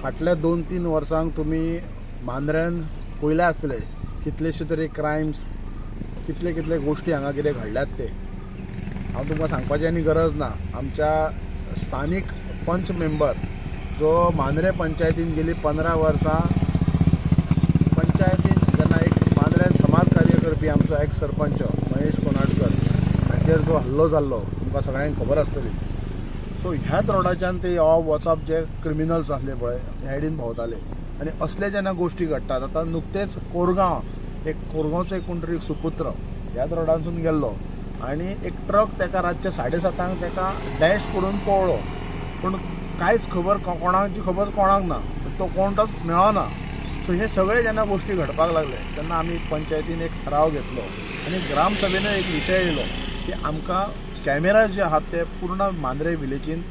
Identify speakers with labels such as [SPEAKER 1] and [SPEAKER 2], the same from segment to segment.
[SPEAKER 1] फाटल्या 2-3 वर्सांक तुमी मांद्र्यान पळयले आसतले कितलेशे तरी क्रायम्स, कितले कितले गोश्टी हांगा कितें घडल्यात ते हांव तुमकां सांगपाची आनी गरज ना. आमच्या स्थानीक पंच मेंबर जो मांद्रे पंचायतीन गेली 15 वर्सां पंचायतीन जेन्ना एक मांद्र्यान समाज कार्य करपी आमचो एक्स सरपंच महेश कोनाडकर हांचेर जो हल्लो जाल्लो तुमकां सगळ्यांक खबर आसतली. सो ह्याच रोडाच्यान ते यो वचप जे क्रिमिनल्स आसले पळय हेडीन भोंवताले आनी असले जेन्ना गोश्टी घडटात. आतां नुकतेच कोरगांव, एक कोरगांवचो एक कोण तरी सुपुत्र ह्याच रोडांसून गेल्लो आनी एक ट्रक ताका रातचे 7:30 ताका डॅश करून पळ्ळो, पूण कांयच खबर कोणाची खबर कोणाक ना, तो कोणतोच मेळना. सो हे सगळे जेन्ना गोश्टी घडपाक लागले तेन्ना आमी पंचायतीन एक ठराव घेतलो आनी ग्रामसभेन एक विशय येयलो की आमकां कॅमेरा जे आहात ते पूर्ण मांद्रे विलेजीन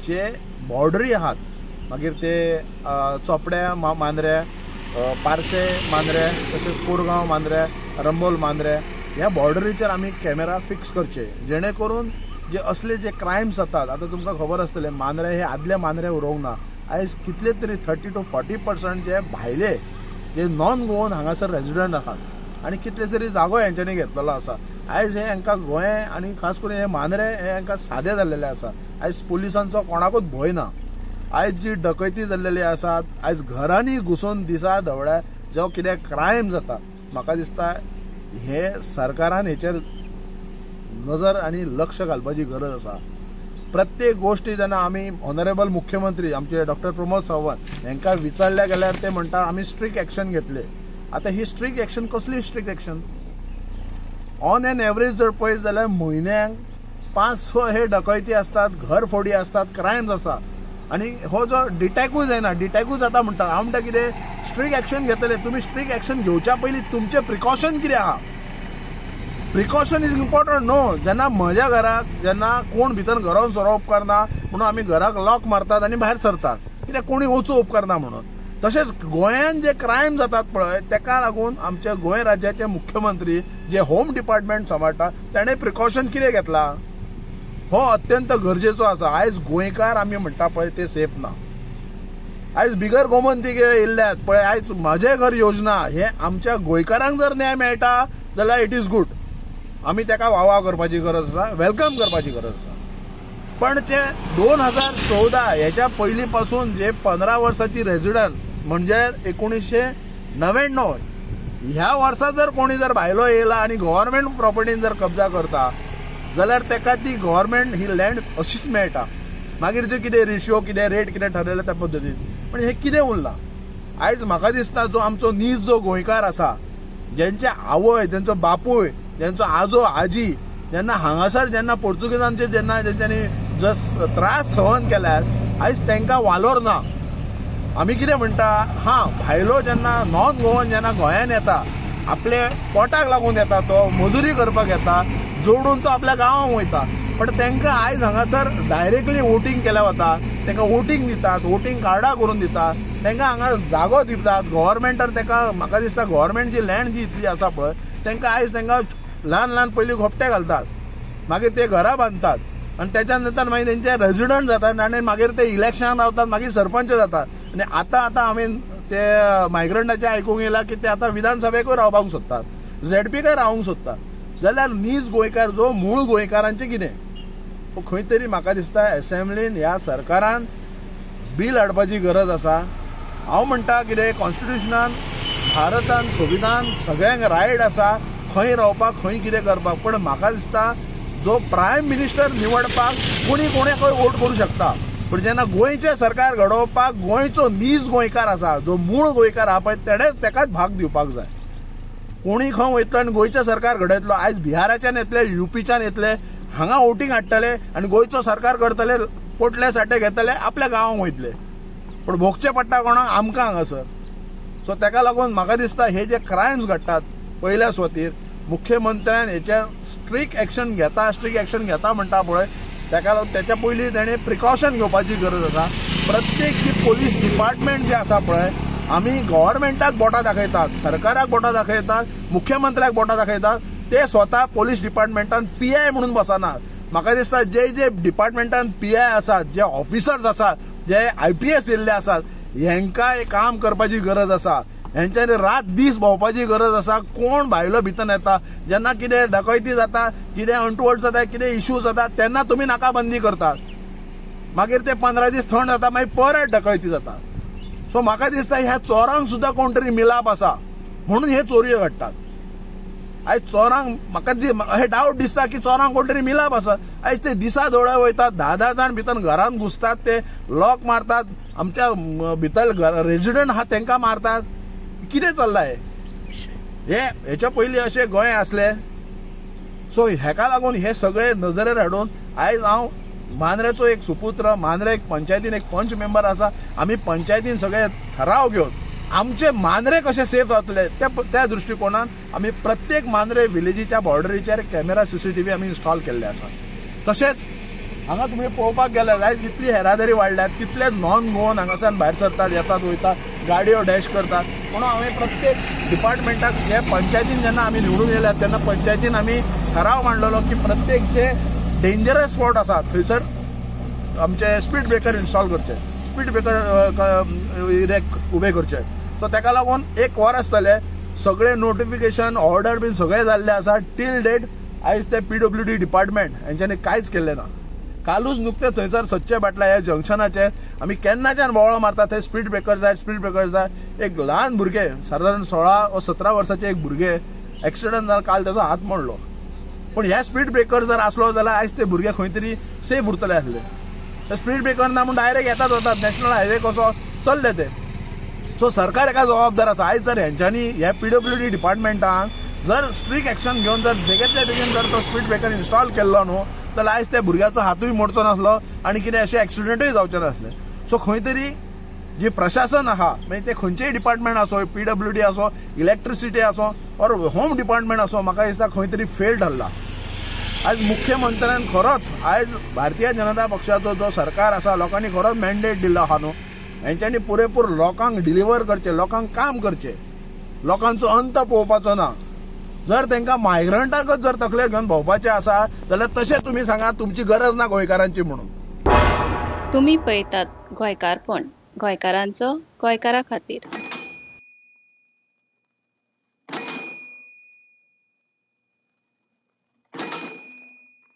[SPEAKER 1] जे बॉर्डरी आहात, मागीर ते चोपड्या मांद्रे, पार्से मांद्रे, तशेंच कोरगांव मांद्रे, रंबोल मांद्रे ह्या बॉर्डरीचेर आमी कॅमेरा फिक्स करचे, जेणे करून जे असले जे क्रायम्स जातात. आतां तुमकां खबर आसतलें मांद्रे हे आदले मांद्रे उरोवंक ना, आयज कितले तरी 30 to 40% जे भायले जे नॉन गोवन हांगासर रेजिडंट आहात आनी कितले तरी जागो हेंच्यांनी घेतलेलो आसा. आयज हे हांकां गोंय आनी खास करून हे मांद्रे हे हांकां सादे जाल्लेले आसा. आयज पुलिसांचो कोणाकूच भंय ना. आयज जी डकैती जाल्लेली आसात, आयज घरांनी घुसून दिसा धवळ्या जो कितें क्रायम जाता, म्हाका दिसता हे सरकारान हेचेर नजर आनी लक्ष घालपाची गरज आसा. प्रत्येक गोश्टी जेन्ना आमी ऑनरेबल मुख्यमंत्री आमचे डॉक्टर प्रमोद सावंत हांकां विचारल्या गेल्यार ते म्हणटा आमी स्ट्रिक्ट एक्शन घेतले. आतां ही स्ट्रिक्ट एक्शन कसली strict action? On an average जर पळयत जाल्यार म्हयन्याक 500 हे डकैती आसतात, घरफोडी आसतात, क्रायम्स आसा आनी हो जो डिटॅकूय जायना, डिटॅकूय जाता म्हणटा. हांव म्हणटा कितें स्ट्रिक्ट एक्शन घेतले, तुमी स्ट्रिक्ट एक्शन घेवच्या पयलीं तुमचें प्रिकॉशन कितें आहा? प्रिकॉशन is important न्हू. जेन्ना म्हज्या घराक जेन्ना कोण भितर घरान सोरो उपकारना म्हणून आमी घराक लॉक मारतात आनी भायर सरतात, कित्याक कोणी वचूं उपकारना म्हणून. तशेंच गोंयांत जे क्रायम जातात पळय तेका लागून आमच्या गोंय राज्याचे मुख्यमंत्री जे होम डिपार्टमेंट सांबाळटा ताणें प्रिकॉशन कितें घेतला हो अत्यंत गरजेचो आसा. आयज गोंयकार आमी म्हणटा पळय ते सेफ ना. आयज बिगर गोमंती येयल्ल्यात पळय, आयज म्हजें घर योजना हे आमच्या गोंयकारांक जर न्याय मेळटा जाल्यार it is good, आमी तेका वावा करपाची गरज आसा, welcome करपाची गरज आसा. पण ते 2014 हेच्या पयलीं पासून जे 15 वर्साची रेजिडंट म्हणजे 1999 ह्या वर्सा जर कोणी जर भायलो येयला आनी गव्हर्मेंट प्रॉपर्टीन जर कब्जा करता जाल्यार तेका ती गव्हर्मेंट ही लँड अशीच मेळटा. मागीर जे कितें रेशियो कितें रेट कितें ठरयला त्या पद्दतीन, पण हें कितें उरलां? आयज म्हाका दिसता जो आमचो नीज जो गोंयकार आसा, जेंचे आवय, जेंचो बापूय, जेंचो आजो आजी जेन्ना हांगासर जेन्ना पोर्तुगेजांचे जेन्ना तेंच्यांनी जस त्रास सहन केल्यार आयज तेंकां वालोर ना. आमी कितें म्हणटा, हां भायलो जेन्ना नॉन गोवन जेन्ना गोंयान येता आपले पोटाक लागून येता, तो मजुरी करपाक येता, जोडून तो आपल्या गांवांत वयता, पण तेंकां आयज हांगासर डायरेक्टली वोटींग केल्या वता, तेंकां वोटींग दितात, वोटींग कार्डां करून दितात, तेंकां हांगा जागो दितात गव्हर्मेंटान. तेका म्हाका दिसता गव्हर्मेंट जी लँड जी इतली आसा पळय तेंकां आयज तेंकां ल्हान ल्हान पयलीं घोपटे घालतात, मागीर ते घरां बांदतात आनी तेच्या नंतर मागीर तेंचे रेजिडंट जातात आनी मागीर ते इलेक्शनाक रावतात, मागीर सरपंच जातात. आनी आतां आतां आमी ते मायग्रंटाचे आयकूंक येयला की ते आतां विधानसभेकूय रावपाक सोदतात, झेडपीकय रावंक सोदतात. जाल्यार नीज गोंयकार जो मूळ गोंयकारांचें कितें खंय तरी म्हाका दिसता एसेंब्लीन ह्या सरकारान बील हाडपाची गरज आसा. हांव म्हणटा कितें कॉन्स्टिट्युशनान भारतान संविधान सगळ्यांक रायट आसा खंय रावपाक, खंय कितें करपाक, पण म्हाका दिसता जो प्रायम मिनिस्टर निवडपाक कोणी कोणाकय वोट करूं शकता, पूण जेन्ना गोंयचें सरकार घडोवपाक गोंयचो नीज गोंयकार आसा, जो मूळ गोंयकार आहा पळय तेणेच तेकाच भाग दिवपाक जाय. कोणी खंय वयतलो आनी गोंयचें सरकार घडयतलो? आयज बिहाराच्यान येतले, युपीच्यान येतले, हांगा वोटींग हाडटले आनी गोंयचो सरकार करतले, पोटले साठे घेतले, आपल्या गांवांक वयतले, पूण भोगचें पडटा कोणाक? आमकां हांगासर. सो तेका लागून म्हाका दिसता हे जे क्रायम्स घडटात पयल्या स्वातीर मुख्यमंत्र्यान हेचेर स्ट्रिक्ट एक्शन घेता, स्ट्रिक्ट एक्शन घेता म्हणटा पळय तेका लागून तेच्या पयलीं तेणें प्रिकॉशन घेवपाची गरज आसा. प्रत्येक जी पोलीस डिपार्टमेंट जे आसा पळय, आमी गव्हर्मेंटाक बोटां दाखयतात, सरकाराक बोटां दाखयतात, मुख्यमंत्र्याक बोटां दाखयतात, ते स्वता पोलीस डिपार्टमेंटान पीआय म्हणून बसनात. म्हाका दिसता जे जे डिपार्टमेंटान पीआय आसात, जे ऑफिसर्स आसात, जे IPS येयल्ले आसात, हेंकां काम करपाची गरज आसा, हेंच्यांनी रात दीस भोंवपाची गरज आसा. कोण भायलो भितर येता जेन्ना कितें डकैती जाता, कितें अनटुवर्ड जाता, कितें इश्यू जाता तेन्ना तुमी नाकाबंदी करतात, मागीर ते 15 दीस थंड जाता, मागीर परत डकैती जाता. सो म्हाका दिसता ह्या चोरांक सुद्दां कोण तरी मिलाप आसा म्हणून हे चोरयो घडटात. आयज चोरांक म्हाका हे डावट दिसता की चोरांक कोण तरी मिलाप आसा. आयज ते दिसा दोळे वयतात, 10-10 जाण भितर घरान घुसतात, ते लॉक मारतात, आमच्या भितर रेजिडंट आहा तांकां मारतात. कितें चल्लां हे? हेच्या पयलीं अशें गोंय आसलें. सो हेका लागून हे सगळे नजरेर हाडून आयज हांव मांद्रेचो एक सुपुत्र, मांद्रे एक पंचायतीन एक पंच मेंबर आसा. आमी पंचायतीन सगळे ठराव घेवन आमचे मांद्रे कशे सेफ जातले त्या दृश्टिकोनान आमी प्रत्येक मांद्रे विलेजीच्या बॉर्डरीचेर कॅमेरा सीसीटीव्ही आमी इन्स्टॉल केल्ले आसा. तशेंच हांगा तुमी पळोवपाक गेल्यार आयज इतली येरादारी वाडल्यात, कितले नॉन गोवन हांगासान भायर सरतात, येतात वयतात, गाडयो डॅश करतात. म्हणून हांवें प्रत्येक डिपार्टमेंटाक जे पंचायतीन जेन्ना आमी निवडून येयल्यात तेन्ना पंचायतीन आमी ठराव मांडलेलो की प्रत्येक जे डेंजरस स्पॉट आसा थंयसर आमचे स्पीड ब्रेकर इन्स्टॉल करचे, स्पीड ब्रेकर रेक उबे करचे. सो ताका लागून एक वरस जालें सगळे नोटिफिकेशन ऑर्डर बीन सगळे जाल्ले आसा. टील डेट आयज ते पीडब्ल्यूडी डिपार्टमेंट हेंच्यांनी कांयच केल्लें ना. कालूच नुकतें थंयसर सच्चे बाटला ह्या जंक्शनाचेर आमी केन्नाच्यान बोवाळ मारता, थंय स्पीड ब्रेकर जाय, स्पीड ब्रेकर जाय. एक ल्हान भुरगें सादारण 16 वा 17 वर्साचें एक भुरगें एक्सिडंट जावन काल ताचो हात मोडलो. पूण ह्या स्पीड ब्रेकर जर आसलो जाल्यार आयज ते भुरगे खंय तरी सेफ उरतले आसले. स्पीड ब्रेकर ना म्हूण डायरेक्ट येतात वतात, नॅशनल हायवे कसो चल्ले ते. सो सरकार एका जबाबदार आसा. आयज जर हेंच्यांनी ह्या पीडब्ल्यूडी डिपार्टमेंटान जर स्ट्रीक एक्शन घेवन जर बेगींतल्या बेगीन जर तो स्पीड ब्रेकर इन्स्टॉल केल्लो न्हू जाल्यार आयज त्या भुरग्याचो हातूय मोडचो नासलो आनी कितें अशें एक्सिडंटूय जावचे नासले. सो खंय तरी जे प्रशासन आहा, मागीर ते खंयचेय डिपार्टमेंट आसो, पीडब्ल्यूडी आसो, इलेक्ट्रिसिटी आसो ऑर होम डिपार्टमेंट आसो, म्हाका दिसता खंय तरी फेल ठरला. आयज मुख्यमंत्र्यान खरोच आयज भारतीय जनता पक्षाचो जो सरकार आसा लोकांनी खरोच मॅन्डेट दिल्लो आहा न्हू, हेंच्यांनी पुरेपूर लोकांक डिलिव्हर करचें, लोकांक काम करचें, लोकांचो अंत पळोवपाचो ना. जर तांकां मायग्रंटाकच जर तकले घेवन भोंवपाचें आसा जाल्यार तशें तुमी सांगा, तुमची गरज ना गोंयकारांची म्हणून.
[SPEAKER 2] तुमी पळयतात गोंयकारपण, गोंयकारांचो गोंयकारा खातीर.